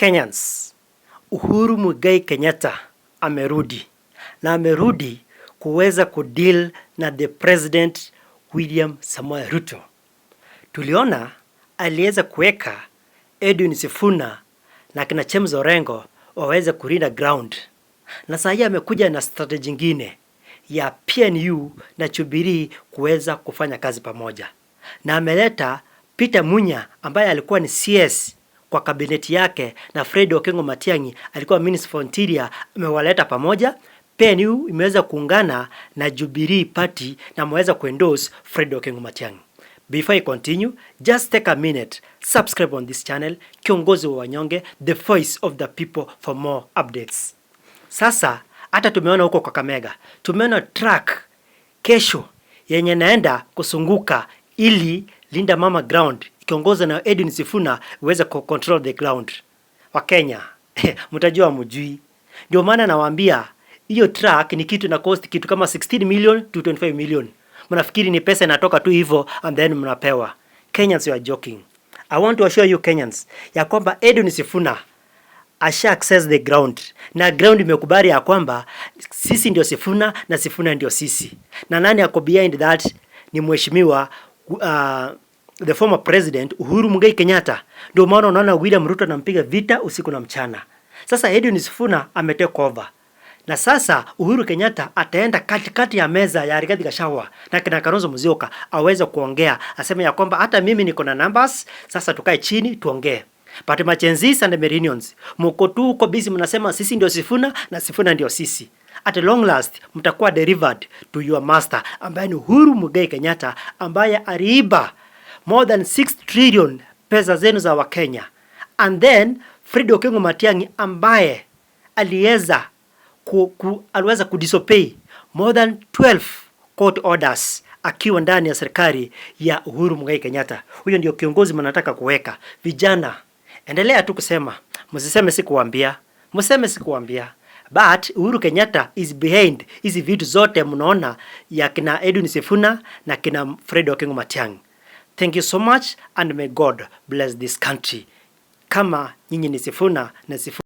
Kenyans, Uhuru Muigai Kenyatta amerudi na amerudi kuweza kudeal na the President William Samoei Ruto. Tuliona aliweza kuweka Edwin Sifuna na kina James Orengo waweze kulinda ground, na saa hii amekuja na strategy nyingine ya PNU na Jubilee kuweza kufanya kazi pamoja, na ameleta Peter Munya ambaye alikuwa ni CS kwa kabineti yake na Fred Okengo Matiang'i alikuwa Minister for Interior, amewaleta pamoja. PNU imeweza kuungana na Jubilee Party na ameweza kuendorse Fred Okengo Matiang'i. Before I continue, just take a minute, subscribe on this channel, Kiongozi wa Wanyonge, the voice of the people, for more updates. Sasa hata tumeona huko Kakamega, tumeona truck kesho yenye naenda kusunguka ili Linda Mama ground ikiongozwa na Edwin Sifuna iweze ku control the ground. Wakenya, mtajua mjui. Ndio maana nawaambia hiyo truck ni kitu na cost kitu kama 16 million to 25 million. Mnafikiri ni pesa inatoka tu hivyo and then mnapewa. Kenyans, you are joking. I want to assure you Kenyans ya kwamba Edwin Sifuna asha access the ground na ground imekubali ya kwamba sisi ndio Sifuna na Sifuna ndio sisi. Na nani ako behind that? Ni mheshimiwa the former President Uhuru Muigai Kenyatta. Ndio maana unaona William Ruto anampiga vita usiku na mchana. Sasa Edwin Sifuna ametake over. Na sasa Uhuru Kenyatta ataenda katikati ya meza ya Rigathi Gachagua na kina Kalonzo Musyoka aweze kuongea, aseme ya kwamba hata mimi niko na numbers, sasa tukae chini tuongee. But ma-Gen Zs and millennials, mko tu uko busy mnasema sisi ndio Sifuna na Sifuna ndio sisi. At long last mtakuwa delivered to your master ambaye ni Uhuru Muigai Kenyatta, ambaye aliiba more than 6 trillion pesa zenu za Wakenya. And then Fred Okengo Matiang'i ambaye aliweza kudisobey more than 12 court orders akiwa ndani ya serikali ya Uhuru Muigai Kenyatta. Huyo ndio kiongozi mnataka kuweka. Vijana, endelea tu kusema, msiseme sikuambia, mseme sikuambia. But Uhuru Kenyatta is behind hizi vitu zote mnaona ya kina Edwin Sifuna na kina Fred Okengo Matiang'i. Thank you so much and may God bless this country. Kama nyinyi ni Sifuna na Sifuna